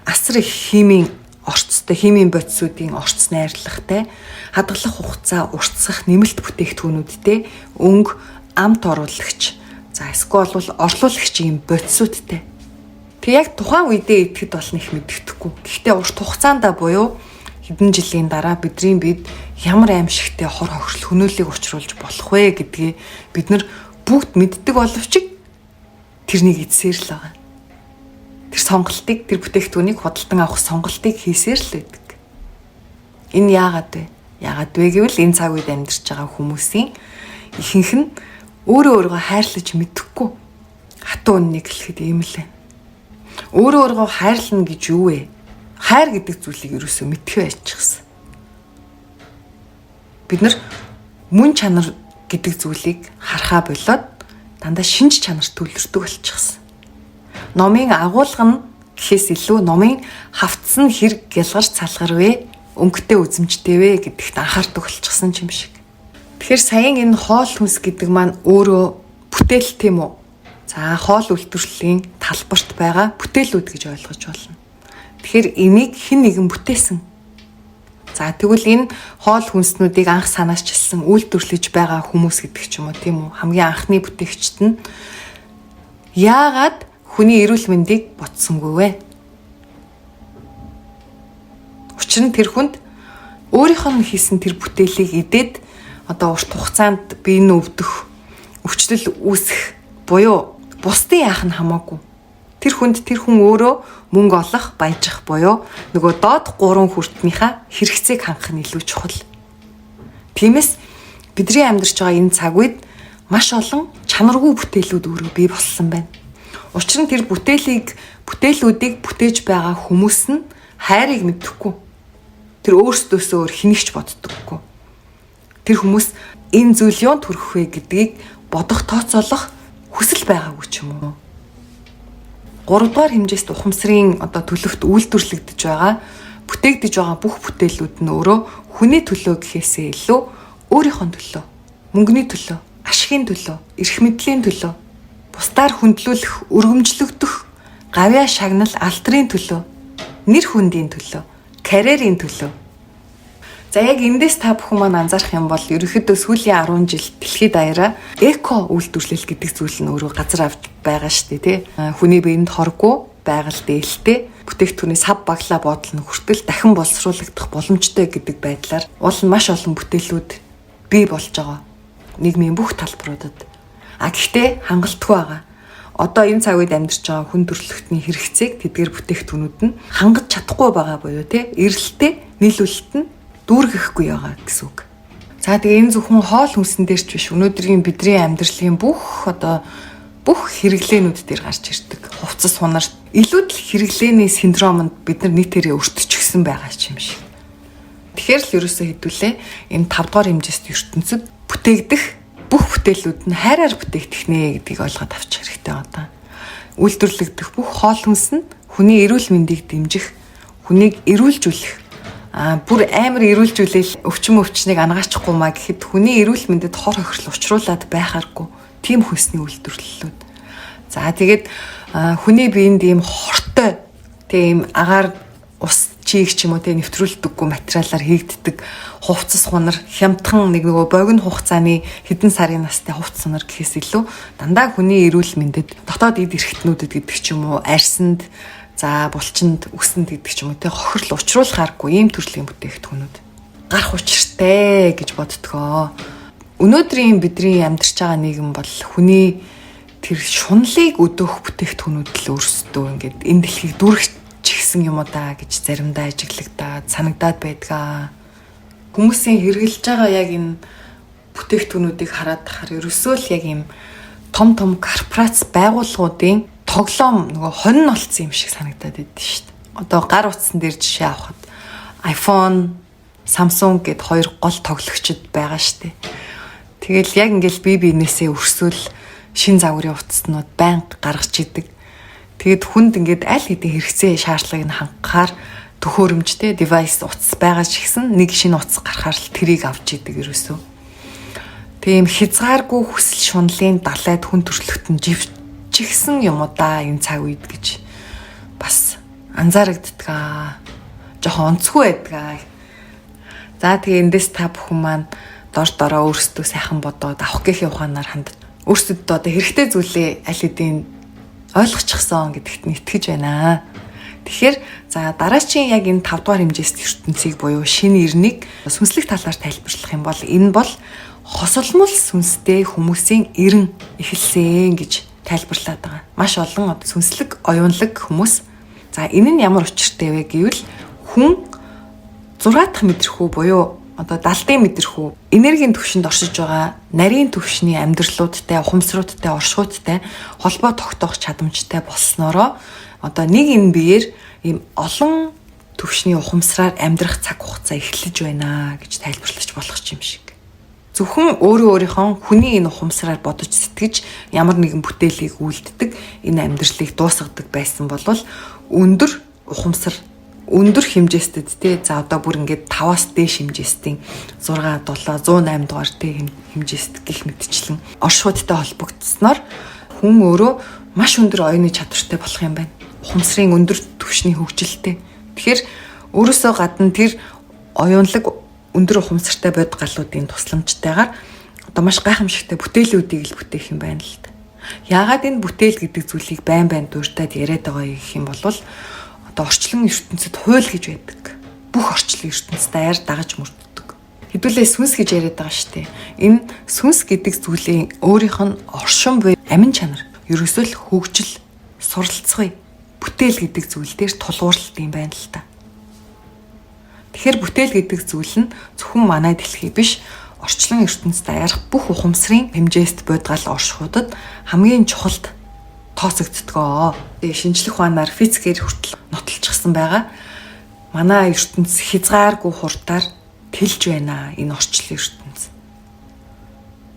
асар их химийн орцтой, химийн бодисуудын орц найрлагатай, хадгалах хугацаа уртсах нэмэлт бүтээгдэхүүнүүдтэй, өнгө, амт оруулагч, за эсвэл бол орлуулагч ийм бодисуудтай. Тэг яг тухайн үедээ идэхэд бол нэг мэддэхгүй. Гэхдээ урт хугацаанд буюу хэдэн жилийн дараа бидний бид ямар аимшигтэй хор хохирол хөнөөлийг учруулж болох вэ гэдгийг бид нар бүгд мэддэг боловч тэрнийг эдсээр л байгаа. Тэр сонголтыг, тэр бүтээгдэхүүнийг худалдан авах сонголтыг хийсээр л байдаг. Энэ яагаад вэ? Яагаад вэ гэвэл энэ цаг үед амьдарч байгаа хүмүүсийн ихэнх нь өөрөө өөрийгөө хайрлаж мэдэхгүй. Хатуу үннийг хэлэхэд ийм л байна. Өөрөө өөрийгөө хайрлана гэж юу вэ? Хайр гэдэг зүйлийг ерөөсөө мэдхээ байчихсан. Бид нар мөн чанар гэдэг зүйлийг харахаа болоод дандаа шинж чанар төлөрдөг болчихсон. Номын агуулга нь гэхээс илүү номын хавтас нь хэрэг гялгар цалгар вэ? Өнгөтэй үзэмжтэй вэ гэдэгт анхаардаг болчихсон юм шиг. Тэгэхээр саяын энэ хоол хүнс гэдэг маань өөрөө бүтээл тийм үү? За, хоол үйлдвэрлэлийн талбарт байгаа бүтээлүүд гэж ойлгож байна. Тэгэхээр энийг хэн нэгэн бүтээсэн. За, тэгвэл энэ хоол хүнснүүдийг анх санаачилсан, үйлдвэрлэж байгаа хүмүүс гэдэг ч юм уу, тийм үү? Хамгийн анхны бүтээгчд нь яагаад хүний эрүүл мэндийг бодсонгүй вэ? Учир нь тэр хүнд өөрийнх нь хийсэн тэр бүтээлийг идээд одоо урт хугацаанд бие нь өвдөх, өвчлөл үүсэх буюу бусдын яах нь хамаагүй. Тэр хүнд тэр хүн өөрөө мөнгө олох, баяжих буюу нөгөө доод 3 хүртнийхээ хэрэгцээг хангах нь илүү чухал. Тиймээс бидний амьдарч байгаа энэ цаг үед маш олон чанаргүй бүтээлүүд өөрөө бий болсон байна. Учир нь тэр бүтээлүүдийг бүтээж байгаа хүмүүс нь хайрыг мэдэхгүй. Тэр өөрсдөөсөө өөр хэнийг ч боддоггүй. Тэр хүмүүс энэ зүйл юунд хүрэх вэ гэдгийг бодох, тооцоолох хүсэл байгаагүй ч юм уу. 3 дугаар хэмжээст ухамсарын одоо төлөвт үйлдвэрлэгдэж байгаа, бүтээгдэж байгаа бүх бүтээлүүд нь өөрөө хүний төлөө гэхээсээ илүү өөрийнхөө төлөө, мөнгөний төлөө, ашигын төлөө, эрх мэдлийн төлөө, бусдаар хүндлүүлэх, өргөмжлөгдөх, гавьяа шагнал, алдрын төлөө, нэр хүндийн төлөө, карьерийн төлөө. За, яг эндээс та бүхэн маань анзаарах юм бол ерөнхийдөө сүүлийн 10 жил дэлхийд даяараа эко үйлдвэрлэл гэдэг зүйл нь өөрөө газар авч байгаа шүү дээ, тий. Хүний биед хоргүй, байгаль дээлтэй, бүтээгдэхүүний сав баглаа бодол нь хүртэл дахин боловсруулагдах боломжтой гэдэг байдлаар уул нь маш олон бүтээлүүд бий болж байгаа. Нийгмийн бүх талбаруудад. А гэхдээ хангалтгүй байгаа. Одоо энэ цаг үед амьдарч байгаа хүн төрөлхтний хэрэгцээг тэдгээр бүтээгдэхүүнүүд нь хангаж чадахгүй байгаа буюу тий, эрэлтээ нийлүүлэлт нь дүүргэхгүй байгаа гэсэн үг. За, тэгээ энэ зөвхөн хоол хүнсэн дээр ч биш, өнөөдрийн бидний амьдралын бүх одоо бүх хэрэглээнүүд дээр гарч ирдэг. Хувцас хунар илүүдэл хэрэглээний синдромонд бид нар нийтээрээ өртчихсөн байгаа ч юм шиг. Тэгэхээр л ерөөсөө хэдүүлээ энэ 5 дугаар хэмжээст ертөнцид бүтээгдэх бүх бүтээлүүд нь хайраар бүтээгдэх нэ гэдгийг ойлгоод авчих хэрэгтэй одоо. Үйлдвэрлэгдэх бүх хоол хүнс нь хүний эрүүл мэндийг дэмжих, хүнийг эрүүлжүүлэх, бүр амар эрүүлжүүлээл өвчин өвчнийг ангаачихгүй маа гэхэд хүний эрүүл мэндэд хор хохирол учруулад байхааргүй тийм хүнсний үйлдвэрлэлүүд. За, тэгээд хүний биед ийм хортой, тийм агаар ус чиг ч юм уу те нэвтрүүлдэггүй материалаар хийгддэг хувцас хунар хямдхан нэг нөгөө богино хугацааны хэдэн сарын настай хувцас хунар гэхээс илүү дандаа хүний эрүүл мэндэд, дотоод эд эрхтнүүдэд гэдэг ч юм уу, арьсанд, за булчинд, үсэнд гэдэг ч юм уу те хохирол учруулахааргүй ийм төрлийн бүтээгдэхүүнүүд гарах учиртай гэж боддгоо. Өнөөдрийн бидний амьдарч байгаа нийгэм бол хүний тэр шунлыг өдөөх бүтээгдэхүүнүүд л өөрсдөө ингээд энэ дэлхийг дүүргэх чихсэн юм уу да гэж заримдаа ажиглагдаад санагдаад байдгаа. Хүмүүсийн хэрэглэж байгаа яг энэ бүтээгдэхүүнүүдийг хараад тахаар ерөөсөө л яг ийм том том корпорац байгууллагуудын тоглоом нөгөө хонь болцсон юм шиг санагдаад байдсан шүү дээ. Одоо гар утсан дээр жишээ авахад iPhone, Samsung гэд хоёр гол тоглогчд байгаа шүү дээ. Тэгэл яг ингээл бие биенээсээ өрсөөл шин загварын утаснууд байнга гаргаж идэг. Тэгээд хүнд ингээд аль хэдийн хэрэгцээ шаардлагыг нь хангахаар төхөөрөмжтэй device утас байгаа ч гэсэн нэг шинэ утас гарахаар л тэрийг авч идэг ерөөсөө. Тийм хязгааргүй хүсэл шунлын далайд хүн төрөлхтөн живчихсэн юм уу да энэ цаг үед гэж бас анзаарагддаг аа. Жохон онцгүй байдаг аа. За тэгээ эндээс та бүхэн маань дор дороо өөрсдөө сайхан бодоод авах гэхийн ухаанаар ханд өөрсдөд одоо хэрэгтэй зүйлээ аль хэдийн ойлгочихсон гэдэгт нь итгэж байна. Тэгэхээр за дараачийн яг энэ 5 дугаар хэмжээст ертөнцийг буюу шинэ ирнийг сүнслэг талаар тайлбарлах юм бол энэ бол хосолмол сүнстэй хүмүүсийн эрен эхэлсэн гэж тайлбарлаад байгаа. Маш олон одоо сүнслэг оюунлаг хүмүүс за энэ нь ямар учиртай вэ гэвэл хүн 6 дахь мэдрэхүй буюу одоо далдын мэдрэхүй энергийн түвшинд оршиж байгаа нарийн түвшний амьдралуудтай, ухамсруудтай, оршихуйдтай холбоо тогтоох чадамжтай болсноороо одоо нэг энэ биеэр ийм олон түвшний ухамсараар амьдрах цаг хугацаа эхэлж байна гэж тайлбарлаж болох юм шиг. Зөвхөн өөрөө өөрийнхөө хүний энэ ухамсараар бодож сэтгэж ямар нэгэн бүтээлийг үйлддэг, энэ амьдралыг дуусгадаг байсан бол өндөр ухамсар, өндөр хэмжээстэд те за одоо бүр ингээд 5-аас дээш хэмжээстийн 6, 7, 108 дугаар те хэмжээст гих мэтчлэн оршихуйдтай холбогдсноор хүн өөрөө маш өндөр оюуны чадвартай болох юм байна. Ухамсарын өндөр түвшний хөгжилтэй. Тэгэхээр өөрөөсөө гадна тэр оюунлаг өндөр ухамсартай бодит галуудын тусламжтайгаар одоо маш гайхамшигтай бүтээлүүдийг л бүтээх юм байна л да. Яагаад энэ бүтээл гэдэг зүйлийг байн байн дуртад яриад байгаа гэх юм бол одоо орчлон ертөнцид хууль гэж байдаг. Бүх орчлон ертөнцид даяар дагаж мөрддөг. Хэдүүлээ сүнс гэж яриад байгаа шүү дээ. Энэ сүнс гэдэг зүйлийн өөрийнх нь оршин буй амин чанар ерөөсөө л хөгжил, суралцах, бүтээл гэдэг зүйл дээр тулгуурлалт юм байна л та. Тэгэхээр бүтээл гэдэг зүйл нь зөвхөн манай дэлхий биш, орчлон ертөнцид даяарх бүх ухамсарын хэмжээст бодгаал оршихудад хамгийн чухалд тооцогддгоо. Тэгээ шинжлэх ухаанаар физикээр хүртэл нотолчихсон байгаа. Манай ертөнц хязгааргүй хурдаар тэлж байна энэ орчлон ертөнц.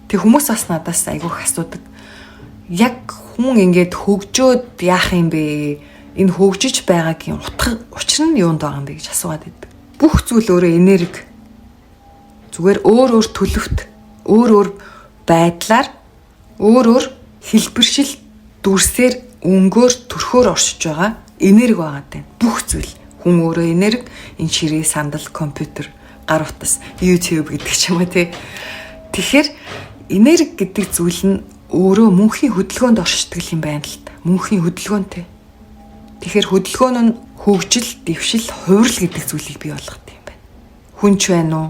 Тэг хүмүүс бас надаас айгүйх асуудаг. Яг хүн ингээд хөгжөөд яах юм бэ? Энэ хөгжиж байгаагийн утга учир нь юунд байгаа юм бэ гэж асууад байдаг. Бүх зүйл өөрөө энерги. Зүгээр өөр өөр төлөвт, өөр өөр байдлаар, өөр өөр хэлбэршил дүрсээр өнгөөр төрхөөр оршиж байгаа энерги байгаа даа. Бүх зүйл хүн өөрөө энерги, энэ ширээ, сандал, компьютер, гар утас, YouTube гэдэг ч юм уу тий. Тэгэхээр энерги гэдэг зүйл нь өөрөө мөнхийн хөдөлгөөнд оршдог юм байна л та. Мөнхийн хөдөлгөөнтэй. Тэгэхээр хөдөлгөөн нь хөгжил, дэвшил, хувирал гэдэг зүйлийг бий болгох юм байна. Хүн ч байна уу,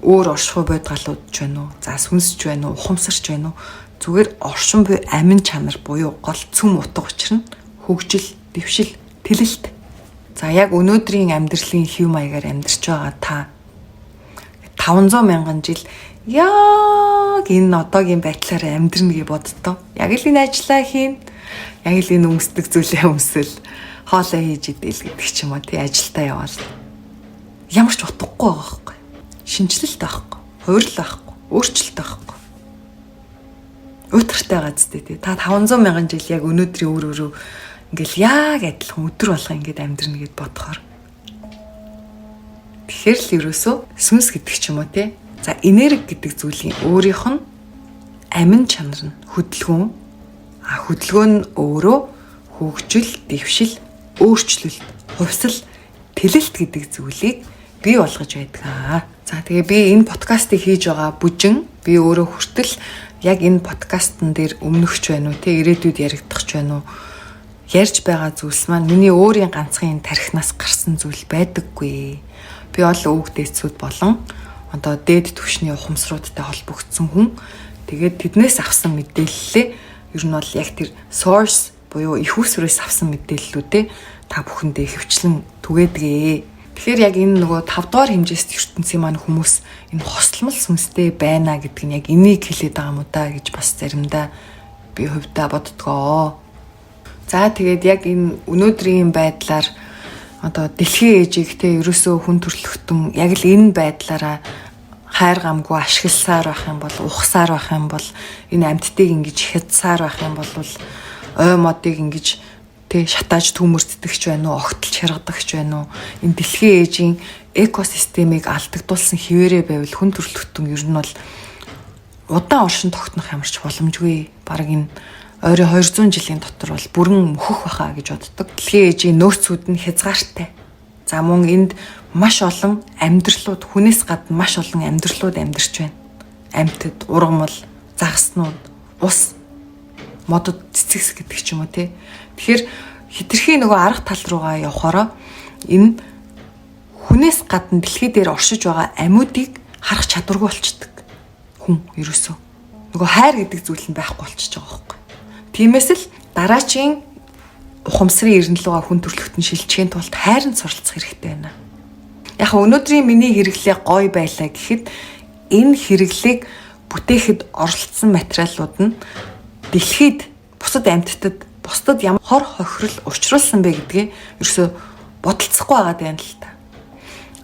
өөр оршихуй бодгалууд ч байна уу, за сүнс ч байна уу, ухамсарч байна уу, зүгээр оршин буй амин чанар буюу гол цөм утга учир нь хөгжил, дэвшил, тэлэлт. За яг өнөөдрийн амьдралын хэв маягаар амьдарч байгаа та 500 мянган жил яг энэ одоогийн байдлаараа амьдрна гэж боддоо. Яг л энэ ажлаа хийн. Яг л энэ өмсдөг зүйлээ өмсөл. Хоолоо хийж идэл гэдэг ч юм уу тий ажилдаа яваал. Ямар ч утгагүй байгаа байхгүй. Шинэчлэлт байхгүй, хувирал байхгүй, өөрчлөлт байхгүй. Уйтгартай байгаа зү тий. Та 500 мянган жил яг өнөөдрийн өөр өөрөө ингээл яг адилхан өдөр болго ингээд амьдрна гэд бодохоор. Тэгэхээр л ерөөсөө сүнс гэдэг ч юм уу тий. За энерги гэдэг зүйлийн өөрийнх нь амин чанар нь хөдөлгөөн. А хөдөлгөөн нь өөрөө хөгжил, дэвшил, өөрчлөлт, хувьсал, тэлэлт гэдэг зүйлийг бий болгож байдаг. За тэгээ би энэ подкастыг хийж байгаа бүжин би өөрөө хүртэл яг энэ подкастн дээр өмнөхч байна уу те ирээдүйд яригдах ч байна уу ярьж байгаа зүйлс маань миний өөрийн ганцхан энэ тархинаас гарсан зүйл байдаггүй. Би бол өвөг дээдсүүд болон одоо дээд түвшний ухамсруудтай холбогдсон хүн. Тэгээд тэднээс авсан мэдээллээ ер нь бол яг тэр source буюу их усрээс авсан мэдээллүүдээ та бүхэндээ хөвчлэн түгээдэг. Тэгэхээр яг энэ нөгөө 5 дугаар хэмжээст ертөнцийн маань хүмүүс энэ хосломол сүнстэй байна гэдэг нь яг энийг хэлээд байгаа юм уу та гэж бас заримдаа би хувьдаа боддгоо. За тэгээд яг энэ өнөөдрийн байдлаар одоо дэлхийн ээжийг те ерөөсөө хүн төрөлхтөн яг л энэ байдлаараа хайр гамгүй ашигласаар байх юм бол ухсаар байх юм бол энэ амьтдыг ингэж хядсаар байх юм бол ой модыг ингэж Тэ шатааж түмэрддэгч байна уу, огтлж хяргадагч байна уу? Энэ дэлхийн ээжийн экосистемийг алдагдуулсан хിവэрэ байвал хүн төрөлхтөн ер нь бол удаан оршин тогтнох ямарч боломжгүй. Бараг энэ ойрын 200 жилийн дотор бол бүрэн мөхөх байхаа гэж боддог. Дэлхийн ээжийн нөөцүүд нь хязгаартай. За мөн энд маш олон амьдралууд хүнээс гадна маш олон амьдралууд амьдарч байна. Амьтад, ургамал, загаснууд, ус, модод цэцэгс гэдэг ч юм уу те. Тэгэхээр хитрхи нөгөө арга тал руугаа явхаараа энэ хүнээс гадна дэлхий дээр оршиж байгаа амьуудыг харах чадваргүй болчдөг. Хүн ерөөсөө. Нөгөө хайр гэдэг зүйл нь байхгүй болчихж байгаа байхгүй. Тиймээс л дараачийн ухамсарын ирнэл рүүгээ хүн төрөлхтөн шилжихийн тулд хайранд суралцах хэрэгтэй байна. Яг өнөөдрийн миний хэрэглээ гоё байлаа гэхэд энэ хэрэглээг бүтээхэд оролцсон материалууд нь дэлхийд бусад амьтдад бусдад ямар хор хохирол учруулсан бэ гэдгээ ерөөсөө бодолцохгүй байгаа даа л та.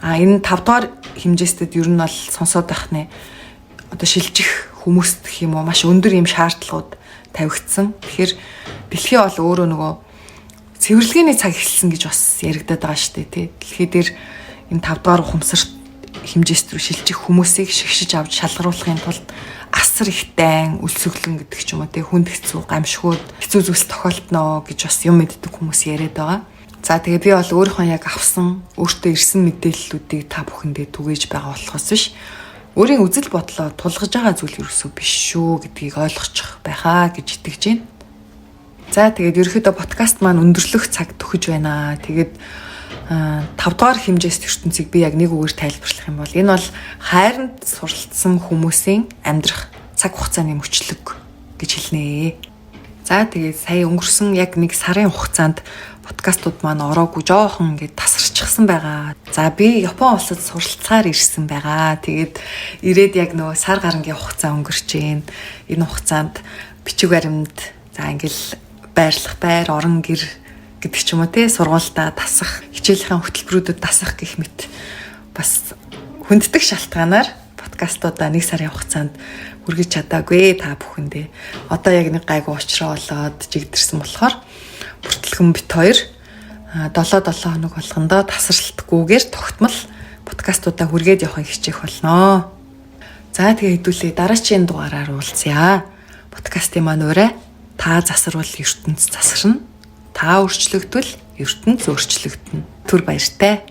А энэ 5 дугаар хэмжээстэд ер нь бол сонсоод байх нэ. Одоо шилжих хүмүүст гэх юм уу маш өндөр юм шаардлагууд тавигдсан. Тэгэхээр дэлхий бол өөрөө нөгөө цэвэрлэгээний цаг эхэлсэн гэж бас яригадаад байгаа шүү дээ тий. Дэлхий дээр энэ 5 дугаар ухамсарт хэмжээст рүү шилжих хүмүүсийг шигшиж авч шалгаруулахын тулд асар их дайн, өлсөглөн гэдэг ч юм уу тий хүнд хэцүү, гамшигуд, хэцүү зүйлс тохиолдноо гэж бас юм мэддэг хүмүүс яриад байгаа. За тэгээ би бол өөрийнхөө яг авсан, өөртөө ирсэн мэдээллүүдийг та бүхэндээ түгээж байгаа болохоос биш өөрийн үзэл бодлоо тулгаж байгаа зүйл ерөөсөө биш шүү гэдгийг ойлгочих байхаа гэж итгэж байна. За тэгээд ерөөхдөө подкаст маань өндөрлөх цаг төхөж байна. Тэгээд 5 дугаар хэмжээст ертөнцийг би яг нэг үгээр тайлбарлах юм бол энэ бол хайранд суралцсан хүмүүсийн амьдрах цаг хугацааны мөчлөг гэж хэлнэ. За тэгээд сая өнгөрсөн яг нэг сарын хугацаанд подкастууд маань ороогүй жоохон ингээд тасарчихсан байгаа. За би Япон улсад суралцахаар ирсэн байгаа. Тэгээд ирээд яг нөгөө сар гарангийн хугацаа өнгөрч гин. Энэ хугацаанд бичиг баримт за ингээл байрлах байр, орон гэр гэдэг ч юм уу те сургуульдаа дасах, хичээлийнхаа хөтөлбөрүүдэд дасах гэх мэт бас хүнддэг шалтгаанаар подкастуудаа нэг сарын хугацаанд хүргэж чадаагүй та бүхэндээ. Одоо яг нэг гайгүй учраа болоод жигдэрсэн болохоор бүртлгэн бит хоёр 7-7 хоног болгондоо тасралтгүйгээр тогтмол подкастуудаа хүргээд явахыг хичээх болноо. За тэгээ хэдүүлээ дараагийн дугаараар уулзъя. Подкастын маань урай та засарвал ертөнц засарна. Та өөрчлөгдвөл ертөнц өөрчлөгдөнө. Түр баяртай.